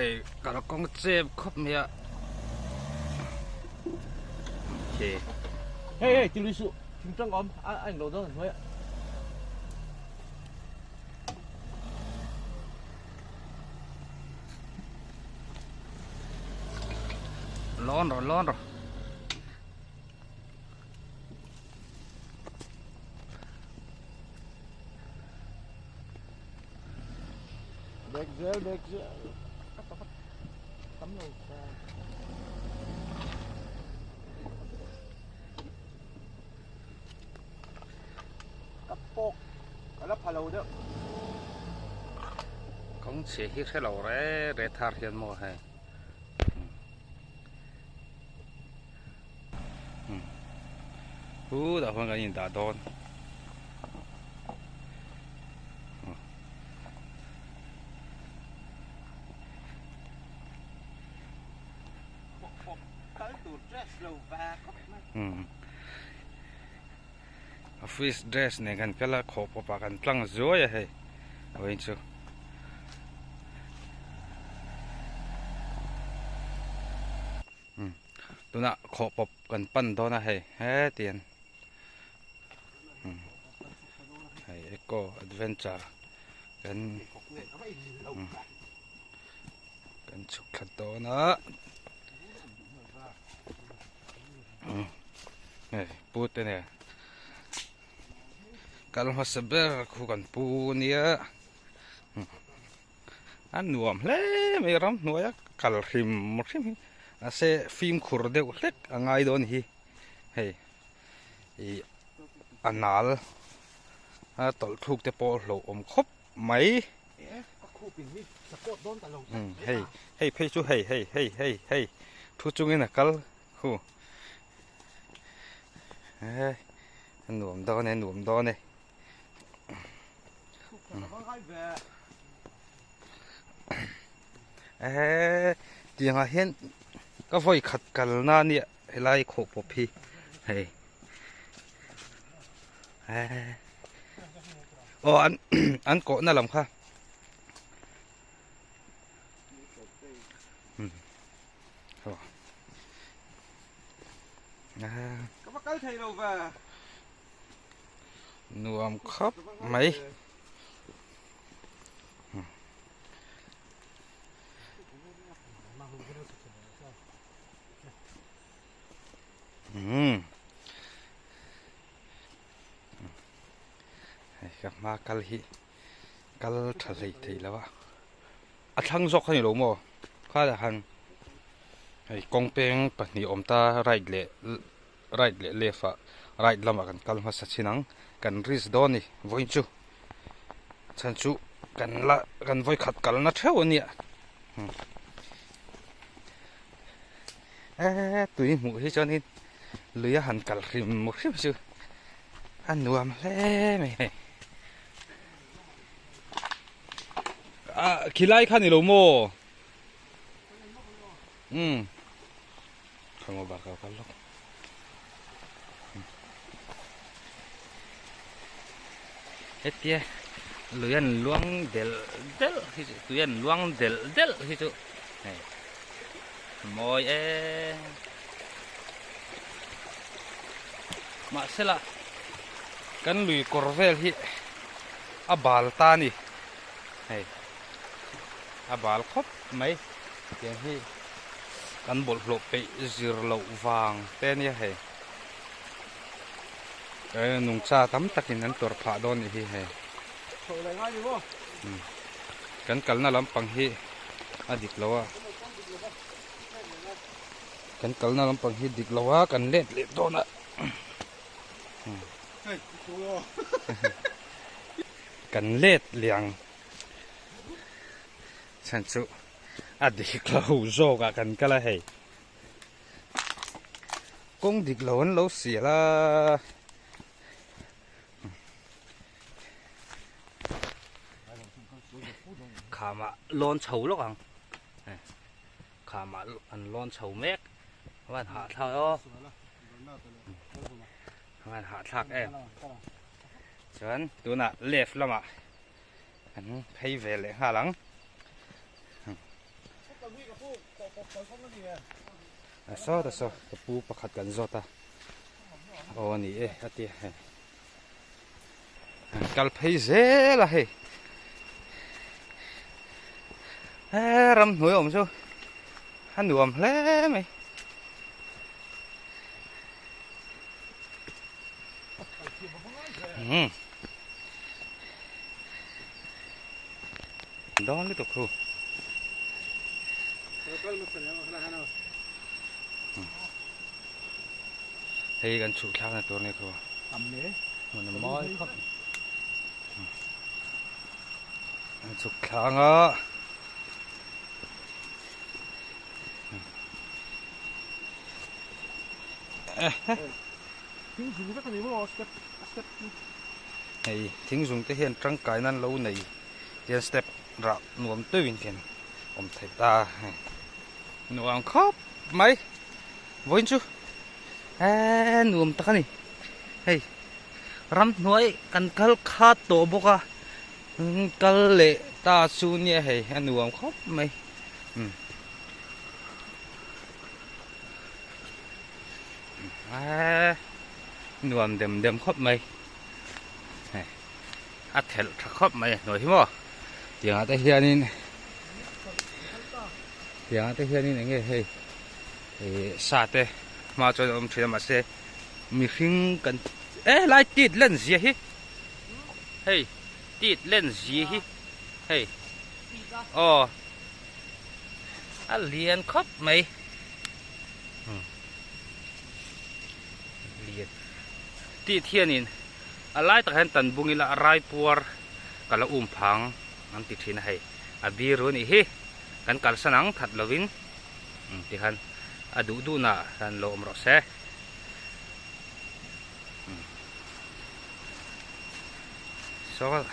Hei kalkawng chep khawp mai a. Khi. Hei hei ti lui suh thing tang awm a a englo dawn an hnuai ah. Lawn rawh lawn rawh. Bek zel bek zel tam lo ka pawk ka la pha lo deuh kawng chhia hi hre lo re re thar hian maw hei Hu dah huan kan indah dawn. Office dress nen kan kal a khawh pawp ah kan tlang zuai a hei vawiin chu. Tunah khawh pawp kan pan dawn a hei hetiang hei eco adventure kan kan chhuk thla dawn a hei pu te nen kal hmasa ber khu kan pu nia. A nuam hle mai ramhnuai a kal hrim hrim hi mahse fimkhur deuh hlek a ngai dawn hi hei ih a nal a tawlh thluk te pawh hlauh awm khawp mai hei hei phei chu hei hei hei hei hei thu chungin a kal khu e a nuam dawn e nuam dawn e. Ehe tiangah hian ka vawi khat kalna a nia helai khawh pawp hi hei ehe aw an an kawhna lam kha aw ehe ka va kal thei lo ve. Nuam khawp mai. Umm. Hei ka hma kal hi kal tha hlei thei lo a. A thlang zawk a ni lo maw? Khalah han hei kawng peng pahnih awm ta right leh right leh left ah right lamah kan kal hmasa chin ang kan risk dawn a ni vawiin chu chhan chu kan la kan vawi khat kalna theuh a nia eee tui hmuh hi chuanin lui a han kal hrim hrim chu a nuam hle mai hei ah khilai kha ni lo maw umm. Khawngaw bak a kal lawk. Hetia lui an luang del del hi chu tui an luang del del hi chu hei mawi em mahsela kan lui kawr vel hi a bal ta a ni hei a bal khawp mai tiang hi. Kan bawlhhlawh peih zir loh vang te ania hei. E nungcha tam takin an tawrh phah dawn nih hi hei. Kan kalna lampang hi a dik lo a. Kan kalna lampang hi dik lo a kan let leh dawn a. Kan let leh ang. Chhan chu. A dik lo zawk ah kan kal a hei kawng dik lo an lo sial a khamah lawn chho lawk ang khamah an lawn chho mek a van hahthlak aw a van hahthlak em chuan tunah left lamah. Kan phei ve leh nghal ang. A sawta saw ka pu pakhat kan zawt a aw a ni e a ti a hei an kal phei zel a hei he ramhnuai awm chu a nuam hle mai. Umm dawn lutuk khu. Hei kan chhuk thlak na tur ni khu. Hmun a mawi khawp. An chhuk thlang a. Hei thing zung te hian tangkai nan lo nei tian step rah nuam teuhin khian awm theih ta hei nuam khawp mai vawiin chu eee nuam tak a ni hei ramhnuai kan kal khat tawh bawk a kal leh ta chu nia hei a nuam khawp mai umm. Eee nuam dem dem khawp mai hei a thelh tha khawp mai a hnuai hi maw tiangah te hianin tiangah te hianin eng nge hei ih sa te hma chuan a awm thin a mahse mihring kan e helai tit len zia hi hei tit len zia hi hei aw a lian khawp mai. Lian tih thianin a lai takah hian tan bung ila a rai puar ka la um phang an ti thin a hei a biru a nih hi kan kalsan ang that lovin tikhan a duh duh naah hian lo awm rawh se. Saw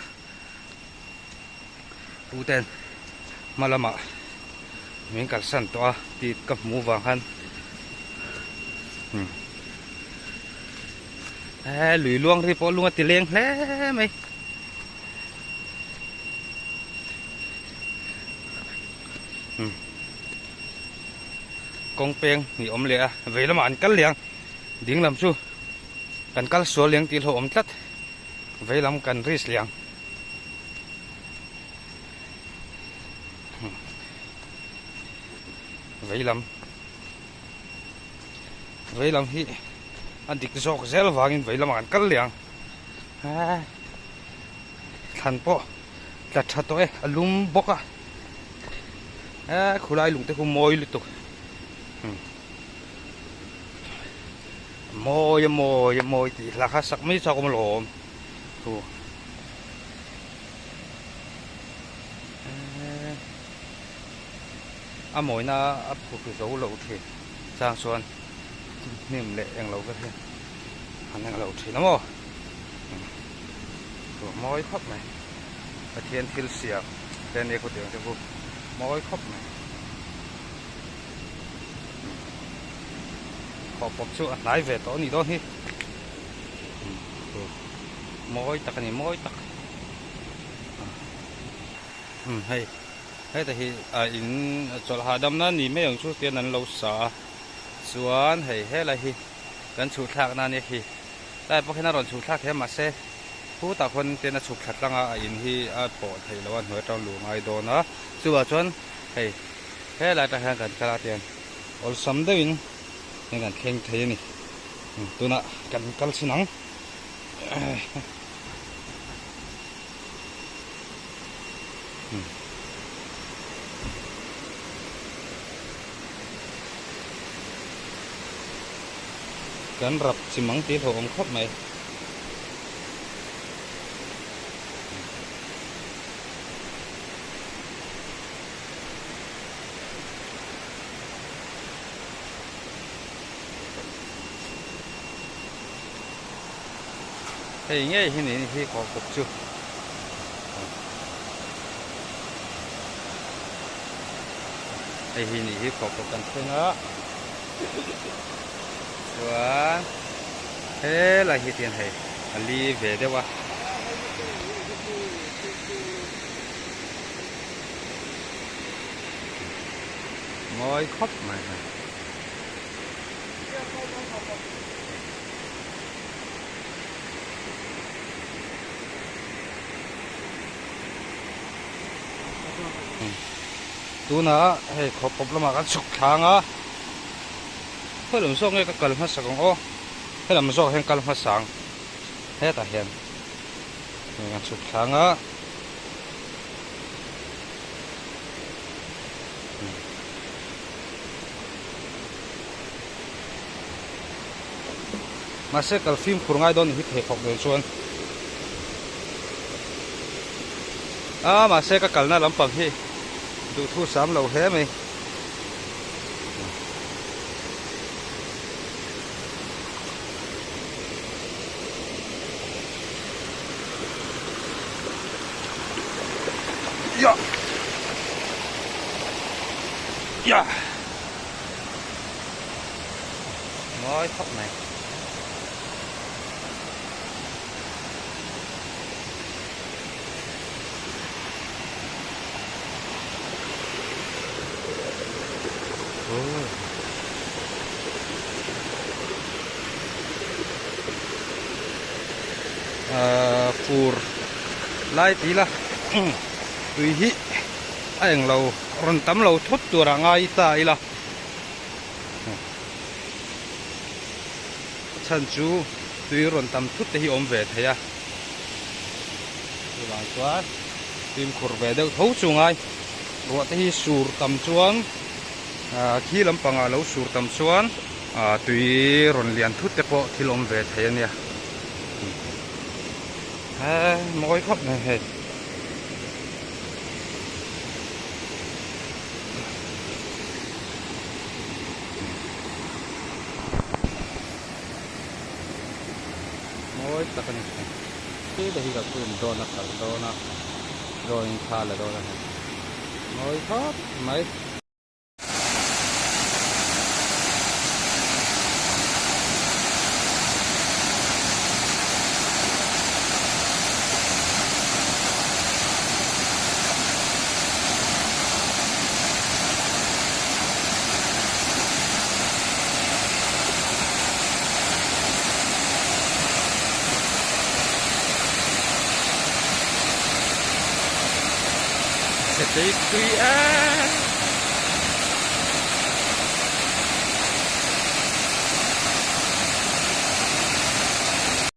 pu ten hma lamah min kalsan tawh a tih ka hmuh vang khan he lui luang ri pawh lung a ti leng hle mai. Kawng peng ni awm leh a vei lamah an kal leh ang. Ding lam chu kan kal sual liang tih hlauhawm tlat vei lam kan risk liang vei lam vei lam hi a dik zawk zel vangin vei lamah kan kal liang thlan pawh tla tha tawh e a lum bawk a khulai lung te khu mawi lutuk. Mawi a mawi a mawi tih hla kha sak mai chak awm alawm thu a mawina a phur zo lo thin chang chuan hnim leh englo vel hian an englo thin a maw thu mawi khawp mai Pathian thil siam te ania khawtiang te khu mawi khawp mai. Khaw pawp chu a hnai ve tawh a nih dawn hi mawi tak a ni mawi tak umm hei heta hi a in chawlh hahdam na ni mai ang chu tian an lo sa a chuan hei helai hi kan chhuh thlak na ania khi tlai pawh khian a rawn chhuh thlak thei a mahse khutah khuan tian a chhuk thla tlang a a in hi a pawh theih loh a hnuai atang luh ngai dawn a chuvah chuan hei. Helai atang hian kan kal a tiang awlsam deuhin heng kan thleng thei a ni tunah kan kal chhin ang. Kan rap chim ang tih hlauhawm khawp mai. Hei ngei hi niin hi kawr bawk chu hei hi nih hi kawr bawk kan thleng a chuan helai hi tian hei a li ve deuh a. Mawi khawp mai hei. Tunah hei khawp kawp lamah kan chhuk thlang a, helam zawk nge ka kal hmasak ang aw, helam zawk hian kal hmasa ang hetah hian kan chhuk thlang a. Mahse kal fimkhur ngai dawn hi pheikhawk nen chuan a mahse ka kalna lampang hi duhthu sam lo hle mai. Ya Ya Mawi khawp mai. Ahh fur lai ti ila tui hi a englo rawn tam lo thawt tur ah ngai ta ila a chhan chu tui rawn tam thut te hi awm ve thei a chuvang chuan fimkhur ve deuh tho chu ngai ruah te hi sur tam chuan ah khi lampangah lo sur tam chuan ah tui rawn lian thut te pawh thil awm ve thei a nia he mawi khawp mai hei. Mawi tak a ni khi te hi ka khum dawn a kal dawn a drawing thla la dawn a ni mawi khawp mai. Chhe tui tui a.